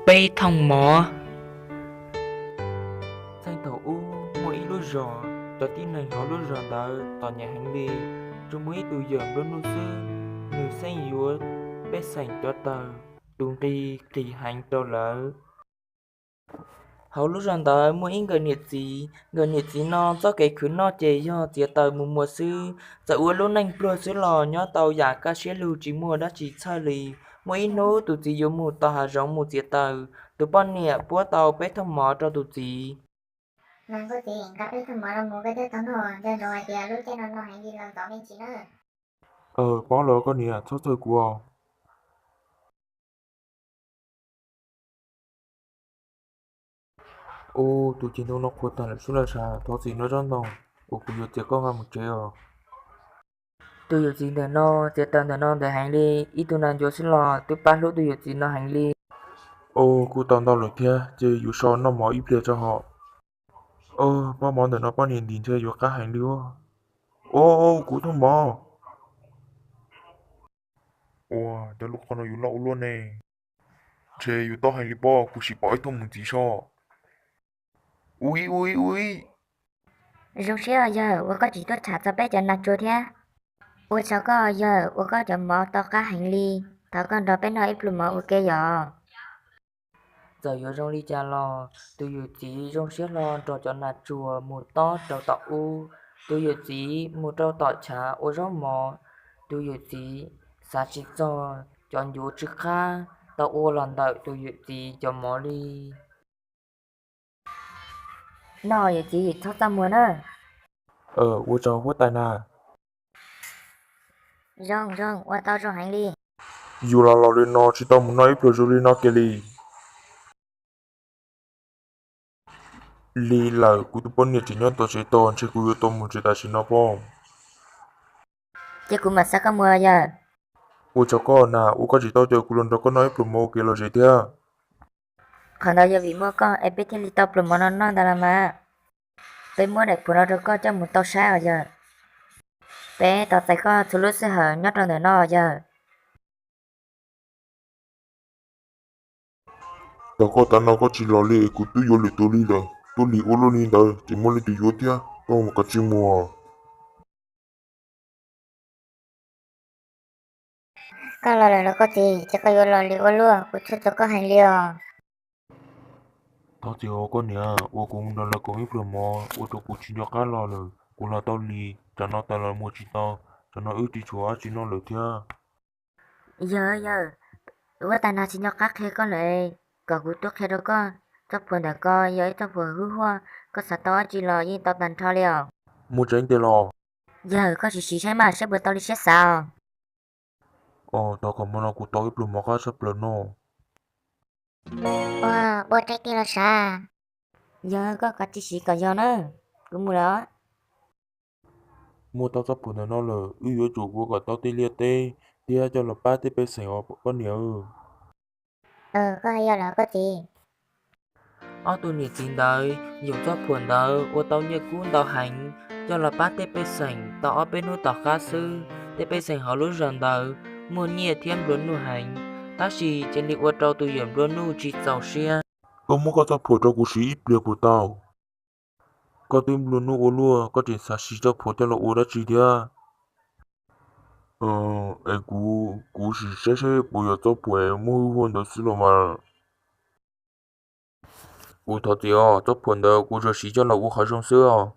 Peb thooj mov. Txheej thaum ub muaj ib lub zos, cov tib neeg hauv lub zos ntawd txom nyem heev li, tsuas muaj ib tug yawm nplua nuj xwb, nws xeej yuav pej xeem cov taws, tus nqi qis heev rau lawv. Hauv lub zos ntawd muaj ib nkawm niam txiv, nkawm niam txiv no txoj kev khwv noj ces yog txiav taws mus muag xwb, txawm ua lub neej pluag xwb los nyob tau yam kaj siab lug tsis muaj dab tsi txhawj li. Muaj ib hnub tus txiv yuav mus tom hav zoov mus txiav taws, tus poj niam puab tau peb thooj mov rau tus txiv. Nqa peb thooj mov no mus, koj twb tau nug nco ntsoov hais tias lub caij no no heev li los ntxov me ntsis na. Paub lawm koj niam, txhob txhawj kuv. Ub, tus ceg ntoo no qhuav tag lawm xwb los sav, thov txim nawb tsob ntoo, uas kuv yuav txiav koj nqa mus tsev os. Tus yawm txiv ntawm no txiav taws ntawm no ntawd heev li, ib tug nas ncuav xwb los twb pab hlub tus yawm txiv no heev li. Ub, kuj tau ntau lawm thiab, ces yuav so noj mov ib pliag tso hos. Ub, pob mov ntawm no poj niam ntim ntshe yuav qab heev li. Ub, kuv thooj mov. Ua, cov lub qhov no yuav loj ua luaj ne. Ntshe yuav tob heev li pob, kuv sim pom ib thooj mus ntxiv so. Ub ib, ub ib, ub ib. Zoo siab yawg uas koj tsis tuaj tham txog peb cov nas tsuag thiab. Ua tsaug koj yawg uas koj cov mov tau qab heev li, thov koj nrog peb noj ib pluag mov ua ke yom. Txawm yuav zoo li cas los tus yawm txiv zoo siab hlo nrog cov nas tsuag mus tob rau tom ub. Tus yawm txiv mus rau tom chav ua zaub mov, tus yawm txiv xav tsis txog cov ncuav tsw qab tau ua los ntawm tus yawm txiv cov mov li. Noj yawm txiv, txhob txaj muag na. Ua tsaug huab tais nas. Zoo zoo, ua tau zoo heev li. Yus los laus li no tsis tau mus noj ib pluag zoo li no kiag li. Li lawm, kuv tus poj niam tseem nyob tom tsev tos, ntshe kuv yuav tau mus tsev tam sim no pob. Ces kuv mam xa koj mus yawg. Ua tsaug koj nas, uas koj tsis tau caw kuv los nrog koj noj ib pluag mov ua ke los ze thiab. Qhov ntawd yog vim muaj koj es peb thiaj li tau pluag mov no noj ntawd los mas. Peb muab daim phuam no rau koj coj mus tau saib os yawg. Peb tos txais koj txhua lub sij hawm nyob rau ntawm no yawg. Tau koj tav no koj tsis los li es kuv twb yuav lwm tus li lawm, tuaj lig ua luaj li ntawd ces muaj leej twg yuav thiab, koj mus kav tsij mus. Koj los lawm los koj txiv, ces koj yuav los lig ua luaj, kuv txhawj txog koj heev li os. Thov txim os koj niam, uas kuv mus nrog lawv koom ib pluag mov ua rau kuv tsis nco qab los lawm, kuv los tau lig, tsam no tas los mus tsis tau, tsam no wb tsis tshuav dab tsi noj lawm thiab. Yawg, yawg, huab tais nas tsis nco qab qhia koj lawm, kom kuv tuaj qhia rau koj, txoj phuam ntawm ko yog ib txoj phuam hwj huaj, koj xav tau dab tsi los yeej tau tag nrho li os. Muaj tseeb tiag los? Yawg, koj sim siv saib mas saib puas tau li siab xav os. Os, tau kom hmo no kuv tau ib pluag mov qab tshaj plaws no. Ua, muaj tseeb tiag los sav? Yawg, koj kav tsij siv kom yog na, kuv mus lawm. Muaj tau txoj phuam ntawm no lawm, wb yuav tsum ua kom tau tej liaj teb thiab coj los pab tej pej xeem os koj niam. Koj hais yog lawm koj txiv. Ob tug niam txiv ntawd yoom txoj phuam ntawd ua tau nyiaj kub ntau heev, coj los pab tej pej xeem tau ob peb hnub tom qab xwb, tej pej xeem hauv lub zos ntawd muaj nyiaj thiab nplua nuj heev, tab sis cia li ua rau tus yawm nplua nuj tsis txaus siab. Koj muab koj txoj phuam rau kuv siv ib pliag puas tau? Koj twb nplua nuj ua luaj, koj tseem xav siv txoj phuam coj los ua dab tsi thiab? Es kuv, kuv sim saib saib puas yog txoj phuam muaj hwj huaj ntawd xwb los mas. Kuv thov txim os, txoj phuam ntawd kuv tsuas siv coj los ua qhov zoo xwb os.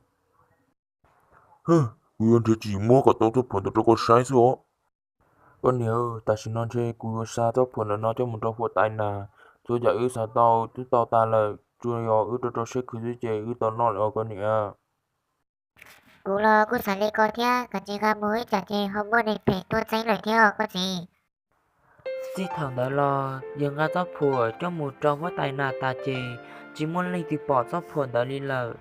Kuv yuav nrhiav tsis muab kom tau txoj phuam ntawd rau koj saib xwb os. Koj niam, tam sim no ntshe kuv yuav xa txoj phuam ntawm no coj mus rau huab tais nas, txhua yam wb xav tau twb tau tas lawm, tsuas yog wb rau rau siab khwv xwb ces wb tau noj lawm os koj niam. Kuv los kuj xav li ko thiab, kom tsis nqa mus ib tsam ces ho muaj neeg phem tuaj txeeb lawm thiab os koj txiv. Txij thaum ntawd los yawg nqa txoj phuam coj mus rau huab tais nas tas ces tsis muaj leej twg pom txoj phuam ntawd li lawm.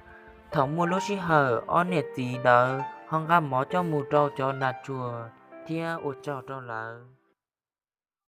Thaum muaj lub sij hawm ob niam txiv ntawd ho nqa mov coj mus rau cov nas tsuag thiab ua tsaug rau lawv.